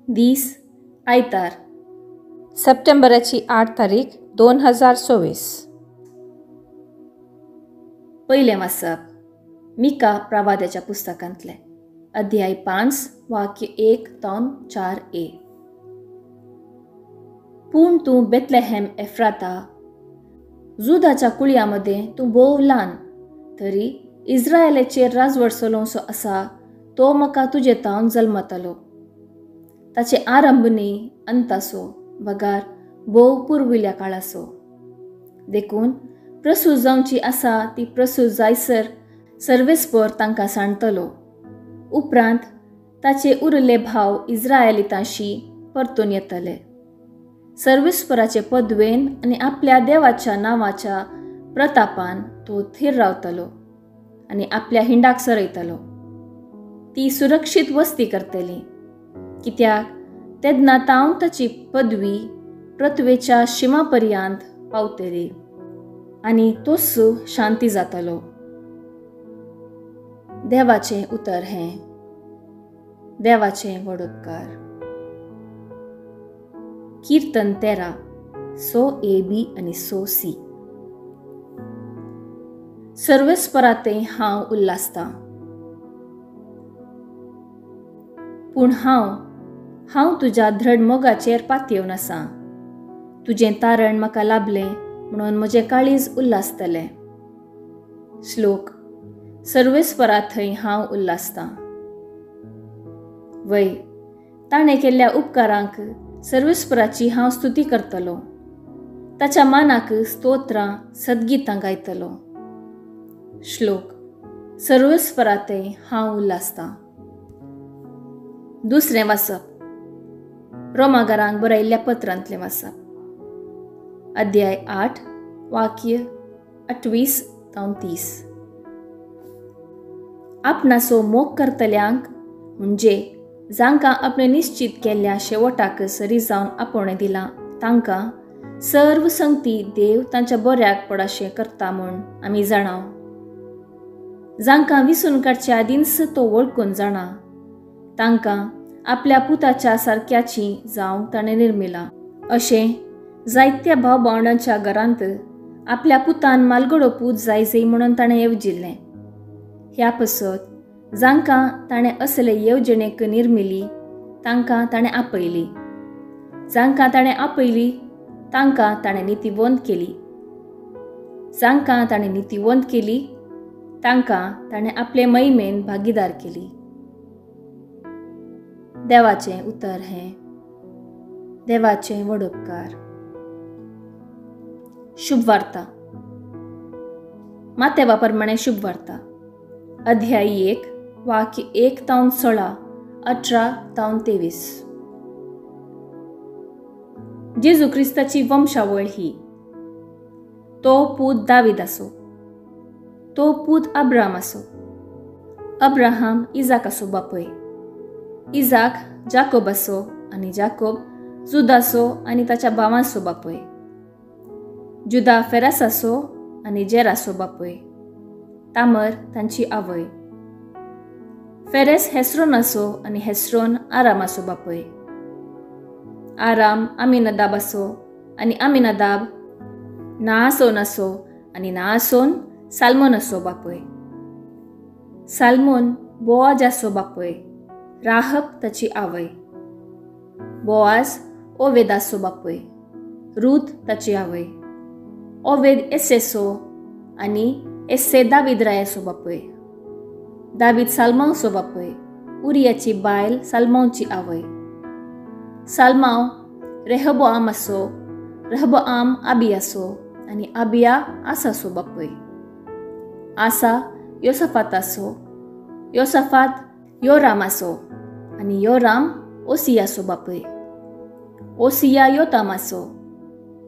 दीस आयतार सप्टेंबराची 8 तारीख 2024. पयलें वाचप मिका प्रवाद्याच्या पुस्तकांतलें, अध्याय 5 वाक्य 1 तावन 4 ए. पूण तूं बेथलेहेम एफ्राता, जुदाच्या कुळया मदें तूं भोव ल्हान, तरी इस्रायलाचेर राजवट चलोवचो आसा तो म्हाका तुजे तावन जल्मतालो. ताचे आरंभ न्ही अंतासो, बगार भोव पुर्विल्ल्या काळाचो. देखून प्रसूत जावची आसा ती प्रसूत जायसर सर्वेस्पर तांकां सांडतलो. उपरांत ताचे उरिल्ले भाव इस्रायलितांशी परतून येतले. सर्वेस्पराचे पदवेन आनी आपल्या देवाच्या नांवाच्या प्रतापान तो थीर रावतलो आनी आपल्या हिंडाक सरयतलो. ती सुरक्षीत वस्ती करतली, कित्याक तेन्ना तावन ताची पदवी पृथ्वेच्या शिमा पर्यंत पावतली आनी तोच शांती जातलो. देवाचें उतर हें. देवाचें व्हड उपकार. कीर्तन 13 6 ए बी आनी 6 सी. सर्वेस्परातें हांव उल्हासतां, पूण हांव तुज्या धृढ मोगाचेर पातयेवन आसा. तुजें तारण म्हाका लाभलें म्हणून म्हजें काळीज उल्हासतलें. श्लोक. सर्वेस्परा थंय हांव उल्हासतां. वय, ताणें केल्ल्या उपकारांक सर्वेस्पराची हांव स्तुती करतलो. ताच्या मानाक स्तोत्रां सद्गितां गायतलो. श्लोक. सर्वेस्परा थंय हांव उल्हासतां. दुसरें वाचप रोमागारांक बरयल्ल्या पत्रांतलें वाचप, अध्याय 8 वाक्य 28 तावन 30. आपणाचो मोग करतल्यांक, म्हणजे जांकां आपणें निश्चित केल्ल्या शेवटाक सरी जावन आपोवणें दिलां, तांकां सर्व संगती देव तांच्या बऱ्याक पडाशें करता म्हूण आमी जाणाव. जांकां विसून काडचे आदींच तो वळखून जाणा, तांकां आपल्या पुताच्या सारक्याची जावंक ताणें निर्मिलां. अशें जायत्या भाव भावंडांच्या घरांत आपल्या पुतान मालगडो पूत जायजय म्हणून ताणें येवजिल्लें. ह्या पसत जांकां ताणें असले येवजणेक निर्मिली तांकां ताणें आपयली, जांकां ताणें आपयली तांकां ताणें नितीवंत केली, जांकां ताणें नितीवंत केली तांकां ताणें आपले महिमेन भागीदार केली. देवाचें उतर हें. देवाचें व्हड उपकार. शुभ वार्ता. मातेवा प्रमाणे शुभ वार्ता, अध्याय 1 वाक्य 1 तावन 16 18 तावन 23. जेजू क्रिस्ताची वंशावळ ही. तो पूत दावीद आसो, तो पूत अब्राहम आसो, अब्राहम इजाक आसो बापय, इजाक जाकोब आसो आनी जाकोब जुदासो आनी ताच्या भावांचो बापय, जुदा फेरास आसो आनी जेरासो बापय, तामर तांची आवय, फेरेस हेस्रोन आसो आनी हेस्रोन आराम आसो बापय, आराम आमिनादाब आसो आनी आमिनादाब नाआसोन आसो आनी नाआसोन साल्मोन आसो बापय, साल्मोन बोआज आसो बापय, राहब ताची आवय, बोआज ओवेद आसो बापय, रूथ ताची आवय, ओवेद एसेसो आनी एसे दावीद रायाचो बापय, दावीद साल्मांवचो बापय, उरियाची बायल साल्मांवची आवय, साल्मांव रेहबोआम आसो, रेहबोआम आबियासो आनी आबिया आसासो बापय, आसा योसफात आसो, योसफात योराम आसो आनी योराम ओसियासो बापय, ओसिया योताम आसो,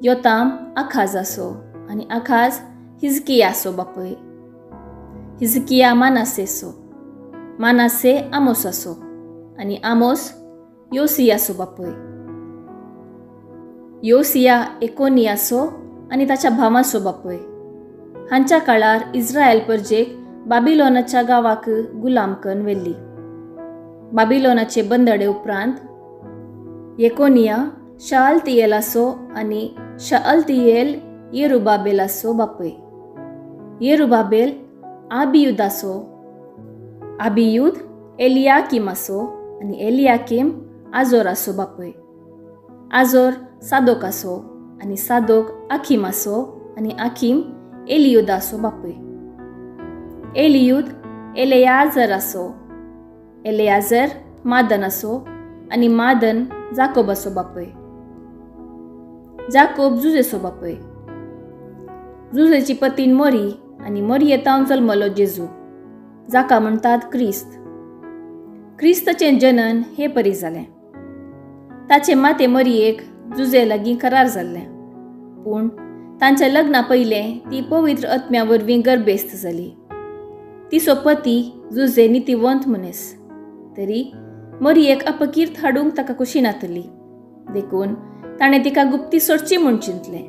योताम आखाज आसो आनी आखाज हिजकियासो बापय, हिजकिया मानासेसो, मानासे आमोस आसो आनी आमोस योसियासो बापय, योसिया एकोनियासो आनी ताच्या भावांचो बापय. हांच्या काळार इस्रायल परजेक बाबिलोनाच्या गांवाक गुलाम करून व्हेल्ली. बाबिलोनाचे बंदडे उपरांत येकोनिया शालतियेलाचो आनी शालतियेल येरुबाबेलाचो बापूय. येरुबाबेल आबियुदाचो, आबियुद एलियाकिमाचो आनी एलियाकीम आजोराचो बापूय. आजोर सादोकाचो आनी सादोक आखिमाचो आनी आखीम एलियुदाचो बापूय. एलियुद एलेयाजराचो, एलेयाजर मादनाचो आनी मादन जाकोबाचो बापूय. जाकोब जुजेचो बापूय. जुजेची पतीन मोरी आनी मोरयेतावन जल्मलो जेजू, जाका म्हणटात क्रिस्त. क्रिस्ताचें जनन हे परी जालें. ताचे माते मरयेक जुजे लागीं करार जाल्लें, पूण तांच्या लग्ना पयलें ती पवित्र आत्म्या वरवीं गर्भेस्त जाली. तिचो पती जुजे नितीवंत मनीस, तरी मरयेक अपकीर्त हाडूंक ताका खुशी नातली, देखून ताणें तिका गुप्ती सोडची म्हूण चिंतलें.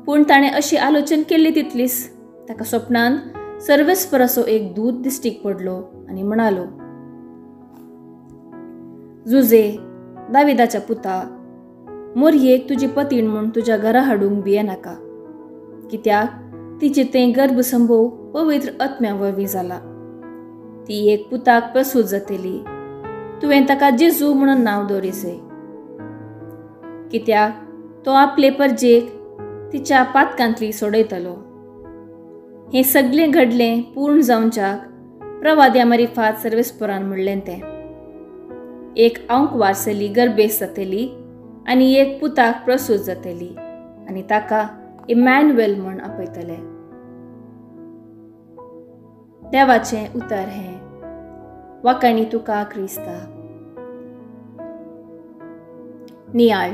पूण ताणें अशी आलोचन केल्ली तितलीच ताका स्वप्नान सर्वेस्पराचो एक दूत दिश्टीक पडलो आनी म्हणालो, जुजे दाविदाच्या पुता, मोरयेक तुजी पतीण म्हूण तुज्या घरा हाडूंक भियेनाका, कित्याक तिचें तें गर्भसंभोव पवित्र आत्म्या वरवीं जाला. ती एक पुताक प्रसूत जातली, तुवें ताका जेजू म्हणून नांव दवरिजे, कित्याक तो आपले परजेक तिच्या पातकांतली सोडयतलो. हें सगळें घडलें पूर्ण जावच्याक प्रवाद्या मारिफात सर्वेस्परान म्हणलें तें. एक आंकवार चली गर्भेस्त जातली आनी एक पुताक प्रसूत जातली आनी ताका इमॅन्युएल म्हूण आपयतले. देवाचें उतर हें. वाकाणी तुका क्रिस्ता. नियाळ.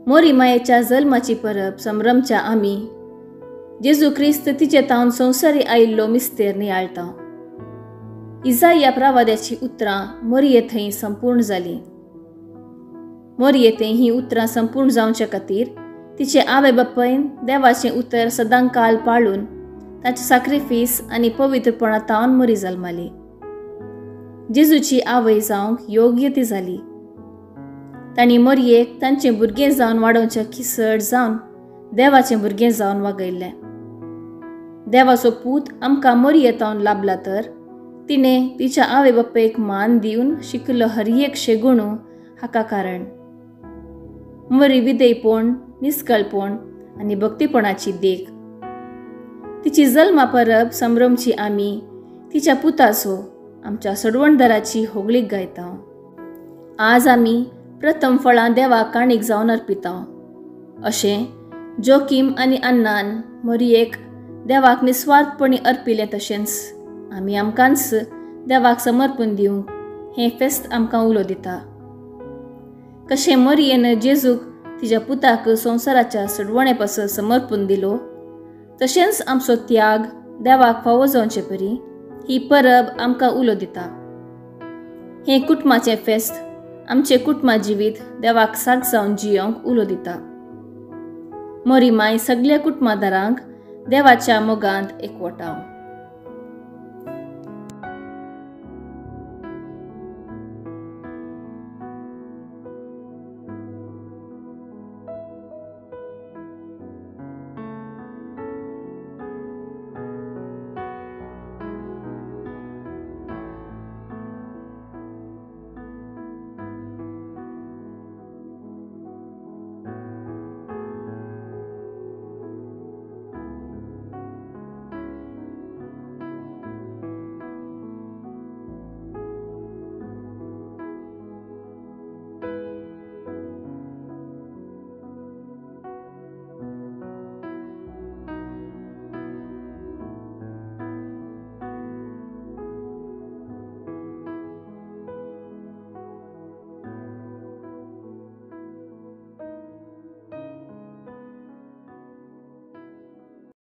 मोरी मायेच्या जल्माची परब संभ्रमच्या आमी जेजू क्रिस्त तिचे तावन संवसारी आयिल्लो मिस्तेर नियाळता. इजाया प्रवाद्याची उतरां मोरये थंय संपूर्ण जालीं. मोरये थंय हीं उतरां संपूर्ण जावचे खातीर तिचे आवय बापायन देवाचें उतर सदांकाल पाळून ताचें साक्रिफीस आनी पवित्रपणा तावन मोरी जल्माली. जेजूची आवय जावंक योग्य ती जाली. तांणी मोरयेक तांचें भुरगें जावन वाडोवचें किसड जावन देवाचें भुरगें जावन वागयल्लें. देवाचो पूत आमकां मोरये तावन लाभला तर तिणें तिच्या आवय बापायक मान दिवन शिकलो हर एक शेगुणू हाका कारण. मोरी विधेयपण, निस्कळपण आनी भक्तीपणाची देख. तिची जल्मा परब संभ्रमची आमी तिच्या पुताचो आमच्या सोडवणदाराची होगळीक गायता. आज आमी प्रथम फळां देवाक काणीक जावन अर्पिता. अशें जोकीम आनी अन्नान मोरयेक देवाक निस्वार्थपणी अर्पिलें, तशेंच आमी आमकांच देवाक समर्पण दिवंक हें फेस्त आमकां उलो दिता. कशें मोरयेन जेजूक तिच्या पुताक संवसाराच्या सोडवणे पासत समर्पण दिलो, तशेंच आमचो त्याग देवाक फावो जावचे परी ही परब आमकां उलो दिता. हें कुटुंबाचें फेस्त आमचें कुटुंबा जिवीत देवाक साक जावन जियोंक उलो दिता. मोरी माय सगल्या कुटुंबादारांक देवाच्या मोगांत एकवटाव.